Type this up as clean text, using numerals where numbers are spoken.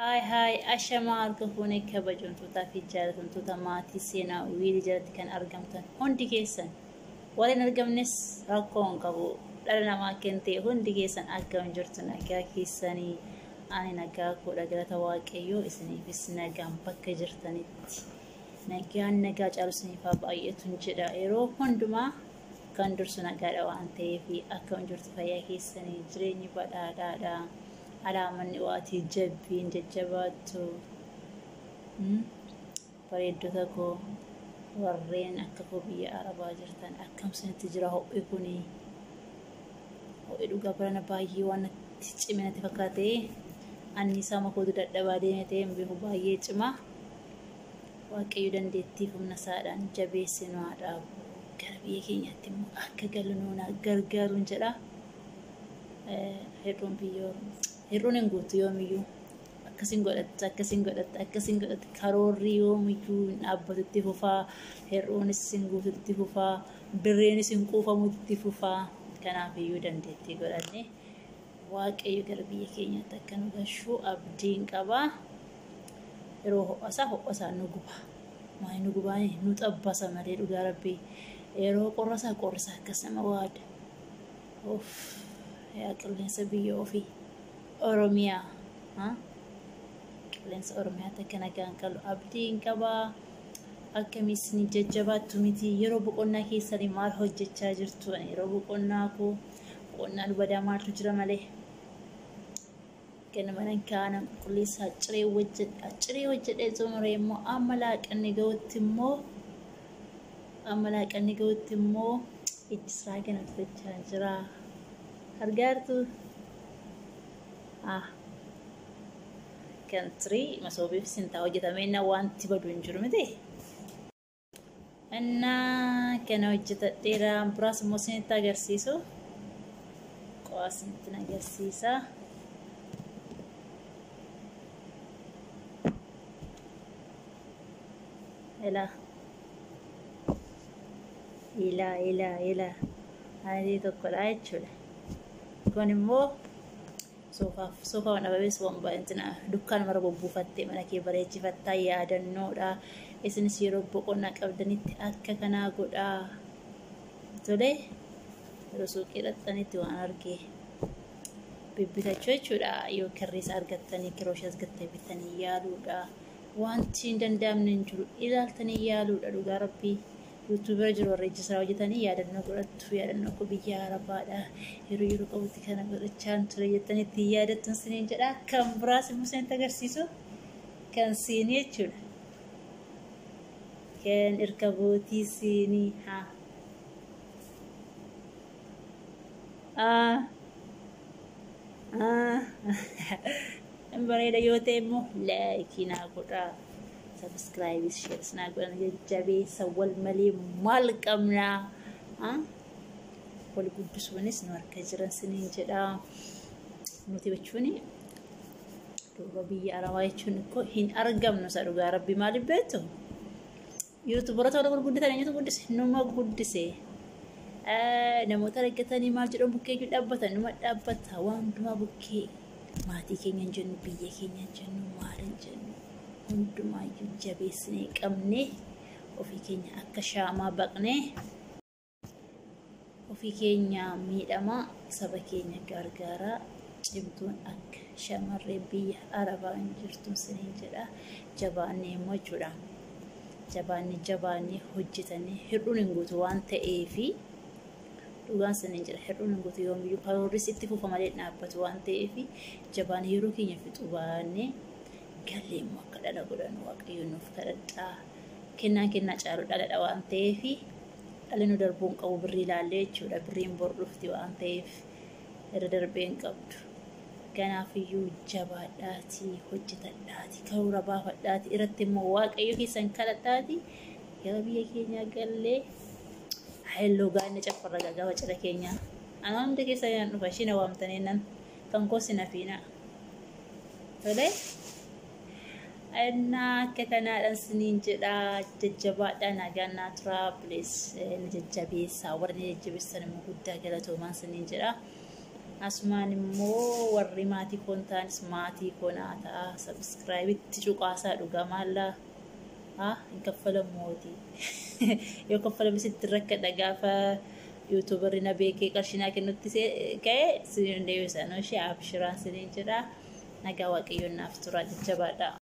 Haay haay, ashamaa harka fuunee kabajamtootaa fi jaalatamtoota maatii Seenaa Wiilii jalatti kan argamtan hundi keessan, warreen argamnes rakkoo hin qabu, dhala namaa kan ta'e hundi keessan akkam jirtu? Nagaa keessanii? Ani nagaa koodha, galata Waaqayyoo. Isiniifis nagaan bakka jirtanitti nagaan nagaa caalu isiniif haa baay'atuun jedha. Yeroo hundumaa kan dursu nagaadha waan ta'eef, akkam jirtu? Fayyaa keessanii? Jireenyi badhaadhaadha? Alaamanni waatii jabbiin jajjabaattu bareeddota koo, warreen akka koo biyya Arabaa jirtan, akkam isinitti jira ho'i kuni? Ho'i dhugaa barana baay'ee waan natti cime natti fakkaate. Anniisaa makootu dadhabaa deeme ta'e hin beeku, baay'ee cima. Waaqayyo dandeettii humna isaadhaan jabeesse nu haa dhaabu. Gara biyya keenyaatti immoo akka galu nu gargaaruun jedha. Hir'uun biyyoo hir'uun hin guutu yoomiyyuu. Akkasiin godhatta, akkasiin godhatta, akkasiin godhatta, karoorri yoomiyyuu hin dhaabbatutti fufaa, hir'uunis hin guututti fufaa, birreenis hin quufamutti fufaa. Kanaaf iyyuu dandeettii godhanne Waaqayyo gara biyya keenyaatti akka nu gashuu abdiin qaba. Yeroo ho'asaa ho'asaa nu guba. Maali nu gubaa? Nu xabbasa malee, dhugaa Rabbii. Yeroo qorrasaa qorrisaa akkas nama waada. Uff, yaa qilleensa biyya ofii. Oromiyaa. Qilleensa Oromiyaatti akka nagaan qalu abdiin qabaa. Akkamii isin jajjabaattu miti? Yeroo boqonnaa keessanii maal hojjechaa jirtu? Ani yeroo boqonnaa koo, boqonnaa badaa maaltu jira malee? Ganama nan kaana, qulqulleessaa, ciree hojjedha. Ciree hojjedhee xumuree immoo amma laaqanni ga'utti immoo ijji siraa kana hojjechaa jira. Argaartu? Ah. Kan tirii masoobiif sintaa hojjetamee na wanti badu hin jiru miti. Innaa kana hojjetadheera. Biraas immoo isinitti agarsiisu. Qo'aa isinitti agarsiisa. Ilaa. Ilaa, ilaa, ilaa. Adii tokkodha jechuudha. Kun immoo soofaaf, soofaa dhababees waan dukkaana mara bobbuufattee mana kee bareechifattaa, yaadannoodha. Isinis yeroo boqonnaa qabdanitti akka kanaa godhaa. Tole, yeroo suuqii dhaqxanitti waan argee bibbitachuu jechuudha. Yoo kirriisa argattanii, kirooshaa argattanii bitanii yaaluudha. Wanti hin danda'amne hin jiru. Ilaaltanii yaaluudha, dhugaa Rabbii. YouTubeira jiru, warra ija isaa hojjetanii yaadannoo godhattu. Yaadannoo koo biyya Arabaadha. Yeroo yeroo qabutti kana godhachaan ture jettanii ittiin yaadattu isiniin jedha. Kan biraas immoo isinitti agarsiisu, kan siinii jechuudha. Kan irkabootii siinii haa. Ah. Ah. Bareeda yoo ta'e immoo like naa godhaa. Subscribe, shares naa godhan, jajjabeessa. Wal malee maal qabnaa? Wal guddisuunis nu harka jiran siniin jedha. Nuti jechuun duuba biyya Arabaa jechuun ikkoo hin argamnu isa, dhugaa Rabbi. Maaliif beektu? YouTuberoota wal gurguddatan eenyutu guddise? Numa guddise. Namoota argatanii maal jedhamu bukkee iyyuu dhaabbatan, numa dhaabbata waan hundumaa bukkee. Maatii keenya hin jennu, biyya keenya hin jennu, maal hin jennu, hundumaayyuu jabeessinee qabnee ofii keenya akka shaamaa baqnee ofii keenya miidhamaa saba keenya gargaaraa cimtuun akka shamarree biyya Arabaa hin jirtu siniin jedha. Jabaannee immoo jechuudha. Jabaannee jabaannee hojjetanii hir'uun hin guutu waan ta'eefi, dhugaan siniin jedha, hir'uun hin guutu yoomiyyuu, karoorris itti fufa malee dhaabbatu waan ta'eefi, jabaannee yeroo keenya fixuu baannee gallee immoo akka dhala godhannu Waaqayyo nuuf kadhadhaa. Kennaan kennaa caalu dhaladha waan ta'eefi, dhalli nu darbuu hin qabu birrii ilaallee jechuudha. Birriin bor dhufti waan ta'eef irra darbee hin qabdu. Kanaafiyyuu jabaadhaatii hojjetadhaatii, karoora baafadhaatii, irratti immoo Waaqayyo keessan kadhadhaatii, gara biyya keenyaa gallee helloo gaanne caffarra gaafa cidha keenyaa. Ana hunda keessa yaan dhufa, isheen waamtanii nan kan koo si nafiina. Tole. Innaa akka kanaadhaan siniin jedha, jajjabaadhaa, nagaan naa turaa. Please na jajjabeessaa. Warri na jajjabeessan immoo guddaa galatoomaan siniin jedha. Asumaan immoo warri maatii koon ta'anis maatii koo naa ta'a. Subscribe-itti cuqaasaa dhugaa maallaa. Haa hin kaffalamu. Yoo kaffalamu sitti rakkadha gaafa YouTuber-ri na beekee qarshii naa kennutti ka'e sinin deebisan ishee abshiraan sinin jedha. Nagaa Waaqayyoon naaf tura, jajjabaadha.